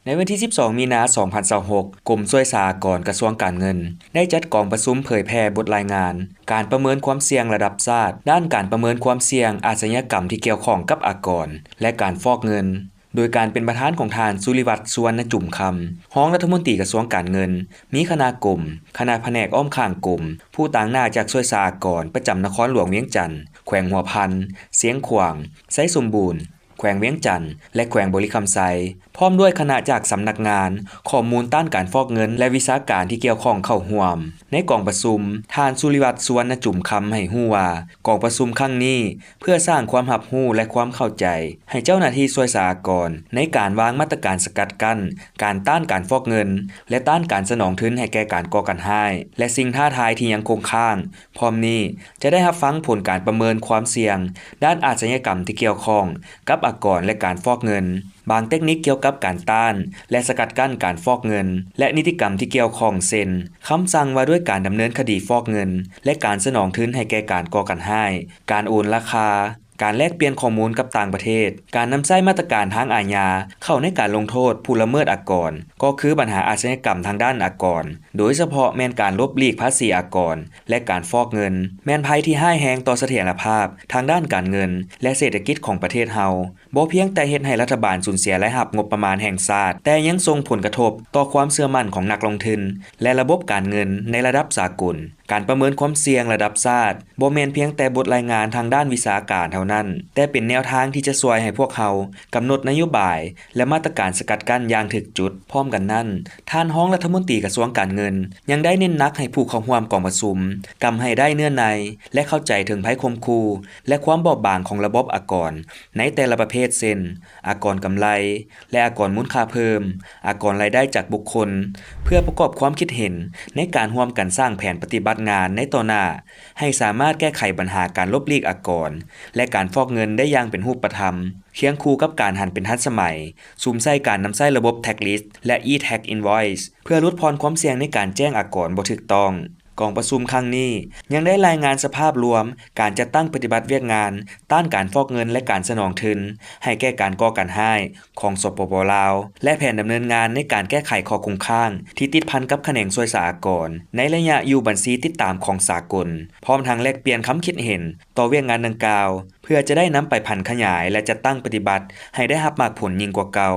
ໃນວັນທີສິບສອງ ມີນາ ສອງພັນຊາວຫົກ, ກົມສ່ວຍສາອາກອນ ກະຊວງການເງິນ ໄດ້ຈັດກອງປະຊຸມເຜີຍແຜ່ບົດລາຍງານ ການປະເມີນຄວາມສ່ຽງລະດັບຊາດ ດ້ານການປະເມີນຄວາມສ່ຽງອາຊະຍາກຳທີ່ກ່ຽວຂ້ອງກັບອາກອນ ແລະ ການຟອກເງິນ ໂດຍການເປັນປະທານຂອງທ່ານ ສຸລິວັດ ສຸວັນນະຈຸມຄຳ ຮອງລັດຖະມົນຕີກະຊວງການເງິນ, ມີຄະນະກົມ, ຄະນະພະແນກອ້ອມຂ້າງກົມ, ຜູ້ຕາງໜ້າຈາກສ່ວຍສາອາກອນປະຈຳນະຄອນຫຼວງວຽງຈັນ, ແຂວງຫົວພັນ, ຊຽງຂວາງ, ໄຊສົມບູນ, ແຂວງວຽງຈັນ ແລະ ແຂວງບໍລິຄຳໄຊ, ພ້ອມດ້ວຍຄະນະຈາກສຳນັກງານ, ຂໍ້ມູນຕ້ານການຟອກເງິນ ແລະ ວິຊາການທີ່ກ່ຽວຂ້ອງເຂົ້າຮ່ວມ. ໃນກອງປະຊຸມ, ທ່ານ ສຸລິວັດ ສຸວັນນະຈຸມຄຳ ໃຫ້ຮູ້ວ່າ ກອງປະຊຸມຄັ້ງນີ້ ເພື່ອສ້າງຄວາມຮັບຮູ້ ແລະ ຄວາມເຂົ້າໃຈໃຫ້ເຈົ້າໜ້າທີ່ສ່ວຍສາອາກອນ ໃນການວາງມາດຕະການສະກັດກັ້ນການຕ້ານການຟອກເງິນ ແລະ ຕ້ານການສະໜອງທຶນໃຫ້ແກ່ການກໍ່ການຮ້າຍ ແລະ ສິ່ງທ້າທາຍທີ່ຍັງຄົງຄ້າງ. ພ້ອມນີ້ຈະໄດ້ຮັບຟັງຜົນການປະເມີນຄວາມສ່ຽງດ້ານອາຊະຍາກຳທີ່ກ່ຽວຂ້ອງກັບອາກອນ ແລະ ການຟອກເງິນ, ບາງເຕັກນິກກ່ຽວກັບການຕ້ານ ແລະ ສະກັດກັ້ນການຟອກເງິນ ແລະ ນິຕິກຳທີ່ກ່ຽວຂ້ອງ ເຊັ່ນ ຄຳສັ່ງວ່າດ້ວຍການດຳເນີນຄະດີຟອກເງິນ ແລະ ການສະໜອງທຶນໃຫ້ແກ່ການກໍ່ການຮ້າຍ, ການໂອນລາຄາ, ການແລກປ່ຽນຂໍ້ມູນກັບຕ່າງປະເທດ, ການນຳໃຊ້ມາດຕະການທາງອາຍາເຂົ້າໃນການລົງໂທດຜູ້ລະເມີດອາກອນ ກໍຄືບັນຫາອາຊະຍາກຳທາງດ້ານອາກອນ, ໂດຍສະເພາະແມ່ນການຫຼົບຫຼີກພາສີອາກອນ ແລະ ການຟອກເງິນ ແມ່ນໄພທີ່ຮ້າຍແຮງຕໍ່ສະຖຽນລະພາບທາງດ້ານການເງິນ ແລະ ເສດຖະກິດຂອງປະເທດເຮົາ. ບໍ່ພຽງແຕ່ເຮັດໃຫ້ລັດຖະບານສູນເສຍລາຍຮັບງົບປະມານແຫ່ງຊາດ, ແຕ່ຍັງສົ່ງຜົນກະທົບຕໍ່ຄວາມເຊື່ອໝັ້ນຂອງນັກລົງທຶນ ແລະ ລະບົບການເງິນໃນລະດັບສາກົນ. ການປະເມີນຄວາມສ່ຽງລະດັບຊາດ ບໍ່ແມ່ນພຽງແຕ່ບົດລາຍງານທາງດ້ານວິຊາການເທົ່ານັ້ນ, ແຕ່ເປັນແນວທາງທີ່ຈະຊ່ວຍໃຫ້ພວກເຮົາກຳນົດນະໂຍບາຍ ແລະ ມາດຕະການສະກັດກັ້ນຢ່າງຖືກຈຸດ. ພ້ອມກັນນັ້ນ, ທ່ານຮອງລັດຖະມົນຕີກະຊວງການເງິນ ຍັງໄດ້ເນັ້ນໜັກໃຫ້ຜູ້ເຂົ້າຮ່ວມກອງປະຊຸມກຳໃຫ້ໄດ້ເນື້ອໃນ ແລະ ເຂົ້າໃຈເຖິງໄພຂົ່ມຂູ່ ແລະ ຄວາມບອບບາງຂອງລະບົບອາກອນໃນແຕ່ລະປະເພດ ເຊັ່ນ ອາກອນກຳໄລ ແລະ ອາກອນມູນຄ່າເພີ່ມ, ອາກອນລາຍໄດ້ຈາກບຸກຄົນ, ເພື່ອປະກອບຄວາມຄິດເຫັນໃນການຮ່ວມກັນສ້າງແຜນປະຕິບັດງານໃນຕໍ່ໜ້າ ໃຫ້ສາມາດແກ້ໄຂບັນຫາການຫຼົບຫຼີກອາກອນ ແລະ ການຟອກເງິນໄດ້ຢ່າງເປັນຮູບປະທຳ, ຄຽງຄູ່ກັບການຫັນເປັນທັນສະໄໝ, ສຸມໃສ່ການນຳໃຊ້ລະບົບ Tax List ແລະ e-Tax Invoice ເພື່ອຫຼຸດຜ່ອນຄວາມສ່ຽງໃນການແຈ້ງອາກອນບໍ່ຖືກຕ້ອງ. ກອງປະຊຸມຄັ້ງນີ້ຍັງໄດ້ລາຍງານສະພາບລວມການຈັດຕັ້ງປະຕິບັດວຽກງານຕ້ານການຟອກເງິນ ແລະ ການສະໜອງທຶນໃຫ້ແກ່ການກໍ່ການຮ້າຍຂອງ ສປປ ລາວ ແລະ ແຜນດຳເນີນງານໃນການແກ້ໄຂຂໍ້ຄົງຄ້າງທີ່ຕິດພັນກັບຂະແໜງສ່ວຍສາອາກອນ ໃນໄລຍະຢູ່ບັນຊີຕິດຕາມຂອງສາກົນ, ພ້ອມທັງແລກປ່ຽນຄຳຄິດເຫັນຕໍ່ວຽກງານດັ່ງກ່າວ ເພື່ອຈະໄດ້ນຳໄປຜັນຂະຫຍາຍ ແລະ ຈັດຕັ້ງປະຕິບັດໃຫ້ໄດ້ຮັບໝາກຜົນຍິ່ງກວ່າເກົ່າ.